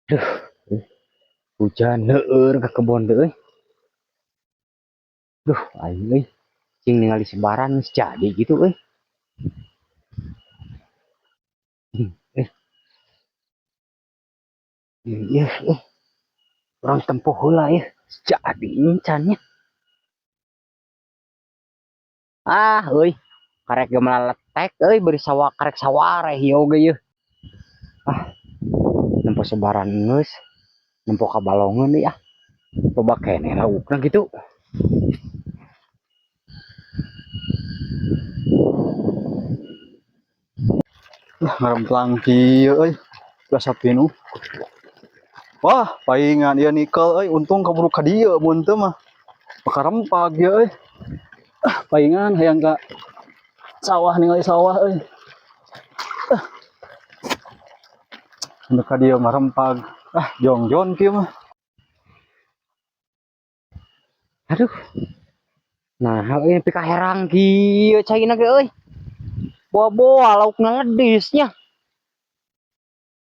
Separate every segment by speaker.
Speaker 1: Duh, hujan leur ka kebon teh euy. Duh, aing euy. Cing ningali sebaran geus jadi gitu euy. Eh. Iya, eh. Urang tempo heula ya. Jadi encan nya. Ah, euy. Karek ge melaletek euy, bari sawah karek sawareh ieu oge yeuh. Ah. Nempo sebaran geus. Nempo ka balongan deui ah. Loba keneh laukna gitu.
Speaker 2: Lah, ngaremplang kieu euy. Biasa pinuh. Wah, paingan ieu nikel euy, untung kaburu ka dieu, mun teu mah bakarempag ieu euy. Ah, paingan hayang ka sawah, ningali sawah euy. Ah. Mun ka dieu mah rempag. Ah, jongjon kieu mah.
Speaker 1: Aduh. Nah, euy, nepi ka herang kieu caina ge euy. Boa-boa laukna ledis nya.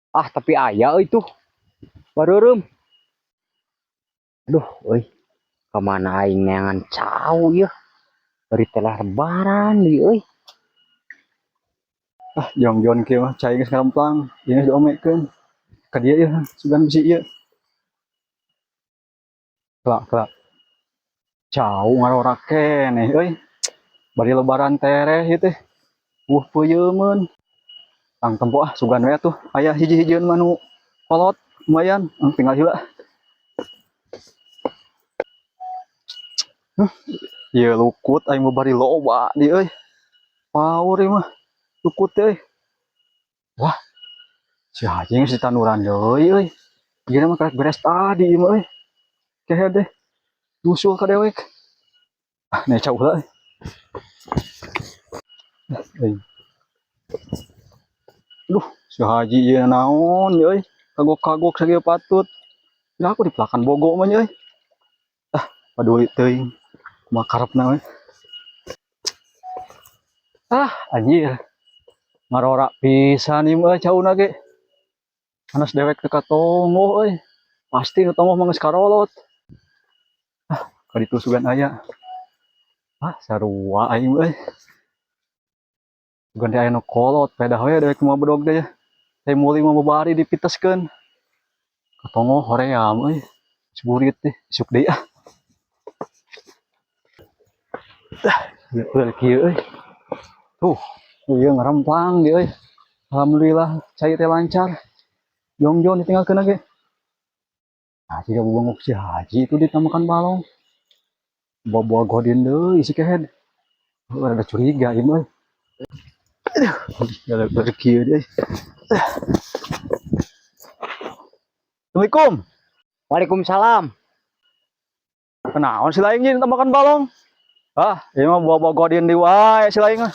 Speaker 1: Ah, tapi aya euy tuh. Bareureum. Aduh, euy. Kamana aing neangan cau ieu? Bari telah lebaran deui euy.
Speaker 2: Ah, jongjon kieu mah cai geus ngaremplang, ieu geus diomekeun. Ka dieu ieu sugan bisi ieu. Kelak kelak. Cau ngarora keneh euy. Bari lebaran tereh ieu teh. Wuh, peuyeum. Tang tempo ah, sugan we atuh aya hiji-hijieun mah nu kolot lumayan, tinggal heula. Huh, ieu lukut aing mah bari loba di euy. Power ieu mah lukut teh euy. Wah, si Haji geus ditanuran deui euy. Ieu mah karek beres tadi ieu mah euy. Kehed deh. Nyusul ka dewek. Ah, neca heula euy. Euy. Duh, si Haji ieu naon euy. Kagok-kagok sakieu patut. Ya aku dipelakan bogo mah euy. Ah, paduli teuing. Kumaha karepna we. Ah, anjir. Ngarora pisan ieu mah cauna ge. Anas dewek teu katongoh euy. Pasti nu tongoh mah geus karolot. Ah, ka ditu sugan aya. Ah, sarua aing euy. Sugan teh aya nu kolot, pedah we dewek mah bedog teh. Teh meuli mah babari dipiteskeun. Katongoh hoream euy. Seburit teh, isuk deui ah. Ah, ieu kieu euy. Tuh, ieu ngaremplang di euy. Alhamdulillah cai teh lancar. Jongjon ditinggalkeun ge. Nah, jika bubengok si Haji itu ditamakan balong. Bawa-bawa godin deui si kehed. Heuh, rada curiga ieu mah euy. Aduh, kieu deui. Assalamualaikum.
Speaker 1: Waalaikumsalam.
Speaker 2: Kenaon si laing jeung makan balong? Ah, ieu mah bawa-bawa godin deui wae si laing mah.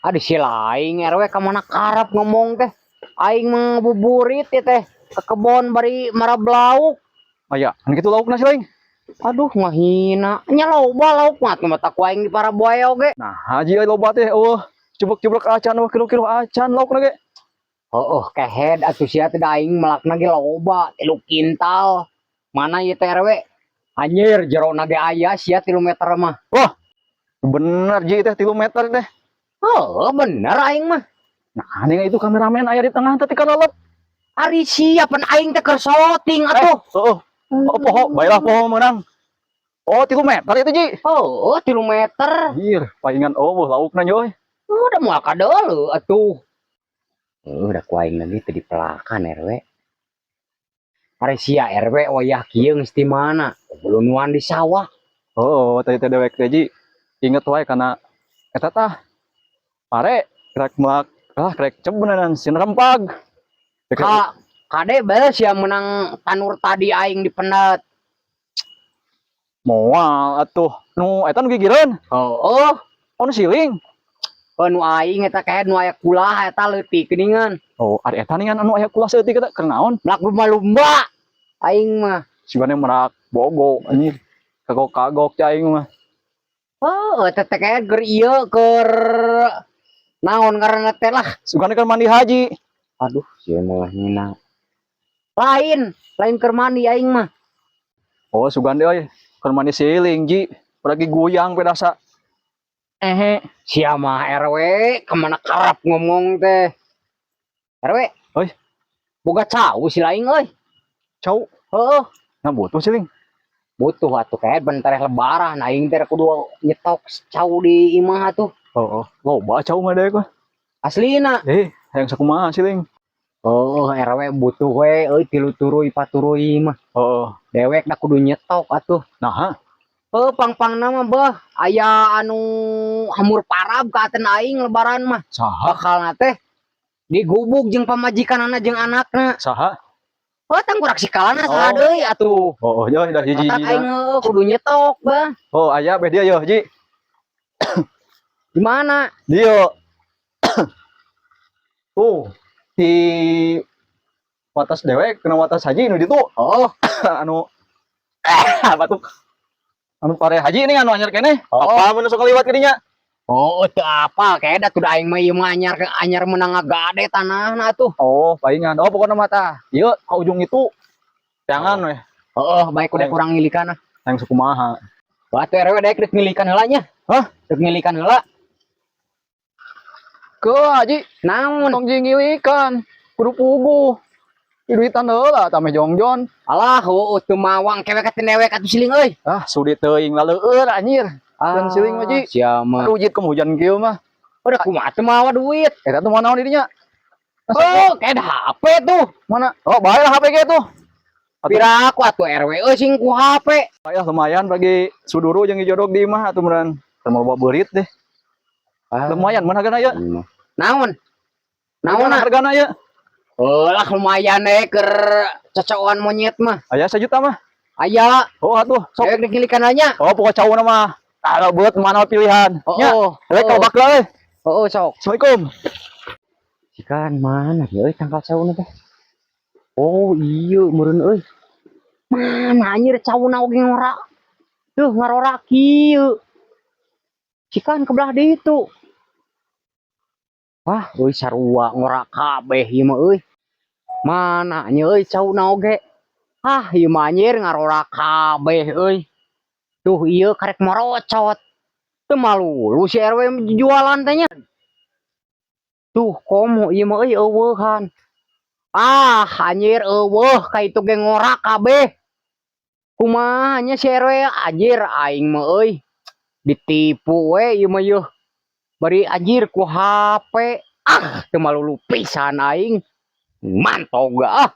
Speaker 1: Aduh, si laing RW ka mana karep ngomong teh. Aing mah ngabuburit ya teh ke kebon bari marab lauk.
Speaker 2: Aya, kan kitu laukna si laing.
Speaker 1: Aduh, ngahina. Nya loba lauk mah atuh mata ku aing di paraboy oge.
Speaker 2: Nah, haji euy loba teh eueuh. Cubruk-cubruk acan eueuh kilu-kilu acan laukna ge.
Speaker 1: Heueuh, kehed atuh sia teh, da aing melakna ge loba 3 kintal. Mana ieu teh RW? Anjir, jerona ge aya sia 3 meter mah.
Speaker 2: Wah, bener ji teh 3 meter teh.
Speaker 1: Heueuh, bener aing mah.
Speaker 2: Nah, nih itu kameramen aya di tengah teh kalelep.
Speaker 1: Ari sia pan aing teh keur syuting atuh.
Speaker 2: Heeh. Oh, poho, baiklah poho menang. Oh, 3 meter itu ji.
Speaker 1: Heueuh, 3 meter.
Speaker 2: Anjir, palingan eueuh laukna euy.
Speaker 1: Udah moal kadeuleu atuh. Heueuh, da ku aing lagi teu dipelakan RW. Ari sia RW wayah kieu geus di mana? Bulunuan di sawah.
Speaker 2: Oh, tadi teh dewek teh ji. Inget wae kana eta tah. Pare krek melak, ah krek cebenanan sin rempag.
Speaker 1: Ka kade bae sia menang tanur tadi aing dipendet.
Speaker 2: Moal atuh. Nu eta nu gigireun.
Speaker 1: Heueuh.
Speaker 2: Oh, nu siling.
Speaker 1: Oh, nu aing eta kayak nu aya kulah eta leutik geuningan.
Speaker 2: Oh, ari eta ningan anu aya kulah saeutik eta keur naon?
Speaker 1: Melak lumba-lumba aing mah.
Speaker 2: Sigana merak bogo anjir. Kagok-kagok cai aing mah.
Speaker 1: Oh, eta teh kayak keur ieu keur naon ngaranna teh lah.
Speaker 2: Sugana keur mandi haji.
Speaker 1: Aduh, sia malah ngina. Lain, lain keur mandi aing mah.
Speaker 2: Oh, sugan deh euy. Keur mandi siling, Ji. Lagi goyang pedasa. Ehe.
Speaker 1: Sia mah RW, kemana kerap ngomong teh. RW.
Speaker 2: Oi.
Speaker 1: Boga cau si laing euy.
Speaker 2: Cau.
Speaker 1: Heeh.
Speaker 2: Nah, butuh siling.
Speaker 1: Butuh atuh kayak bentar Lebaran aing teh kudu nyetok cau di imah atuh.
Speaker 2: Oh. Loba cau mah deh gua.
Speaker 1: Aslina.
Speaker 2: Eh, hayang sakumaha siling?
Speaker 1: Oh, RW butuh we euy 3 turuy 4 turuy mah.
Speaker 2: Oh.
Speaker 1: Dewek da kudu nyetok atuh.
Speaker 2: Nah,
Speaker 1: Heuh, pang-pangna mah beuh aya anu hamur parab ka aten aing Lebaran mah.
Speaker 2: Saha?
Speaker 1: Bakalna teh digubuk jeung pamajikanana jeung anakna.
Speaker 2: Saha?
Speaker 1: Oh, tangkurak sikalana saha
Speaker 2: Oh.
Speaker 1: deui atuh.
Speaker 2: Oh, yo dah hiji
Speaker 1: Matak
Speaker 2: hiji.
Speaker 1: aing heueuh kudu nyetok bah.
Speaker 2: Oh, aya beh dia yo, Ji.
Speaker 1: Di mana?
Speaker 2: Dia. Tuh, di watas dewek kena watas haji nu ditu.
Speaker 1: Oh,
Speaker 2: Anu batuk. Anu pare haji ini anu anyar keneh.
Speaker 1: Oh.
Speaker 2: Apa mun sok liwat ka dinya?
Speaker 1: Oh, teu apa kayak da tuh aing mah ieu mah anyar anyar menang ngagade tanahna atuh.
Speaker 2: Oh, palingan. Oh, pokoknya mata. Ieu ka ujung itu. Jangan weh.
Speaker 1: Heeh, baik udah
Speaker 2: Aing.
Speaker 1: kurang ngilikan ah.
Speaker 2: Hayang sakumaha?
Speaker 1: Batu RW daek rek ngilikan heula nya.
Speaker 2: Hah?
Speaker 1: Rek ngilikan heula.
Speaker 2: Ke haji,
Speaker 1: Naon?
Speaker 2: Tong jeung ngilikan. Kudu puguh. Di duitan heula tah meh jongjon.
Speaker 1: Alah, heueuh teu mawang kewe ka dewek atuh siling euy.
Speaker 2: Ah, sudi teuing laleueur anjir. Dan siling mah, Ji.
Speaker 1: Sia mah.
Speaker 2: Aduh, jit kem hujan kieu mah.
Speaker 1: Udah kumaha teu mawa duit.
Speaker 2: Eta tuh mana di dinya?
Speaker 1: Oh, kayak ada HP tuh.
Speaker 2: Mana? Oh, bae lah HP ge tuh. Atuh,
Speaker 1: Pira aku atuh RW euy sing ku HP.
Speaker 2: bae lah lumayan bagi suduru jeung jodog di imah atuh meureun. Teu mau beurit deh. Lumayan mana hargana ya?
Speaker 1: Naon? Naon?
Speaker 2: Hargana ya?
Speaker 1: Oh lah, lumayan deh keur cocokan monyet mah.
Speaker 2: Aya 1 juta mah.
Speaker 1: Aya.
Speaker 2: Oh, atuh sok.
Speaker 1: Dewek rek ngilikan nya.
Speaker 2: Oh, pokok cau mah. Kalau buat mana pilihan.
Speaker 1: Oh,
Speaker 2: Nya,
Speaker 1: oh.
Speaker 2: rek oh. Bakal euy.
Speaker 1: Oh, sok.
Speaker 2: Assalamualaikum.
Speaker 1: Sikan mana ya euy tangkal cauna teh? Oh, iya meureun euy. Mana anjir cauna oge ngora. Tuh ngarora kieu. Sikan ke belah ditu. Wah, euy sarua ngora kabeh ieu mah euy. Mana nya euy cauna oge. Ah, ieu mah anjir ngarora kabeh euy. Tuh ieu karek morocot. Teu malu lu si RW jualan teh nya. Tuh komo ieu mah euy euweuhan. Ah, anjir euweuh ka itu ge ngora kabeh. Kumaha nya si RW anjir aing mah euy. Ditipu we ieu mah yeuh. Bari anjir ku HP. Ah, teu malulu pisan aing. Mantog ah.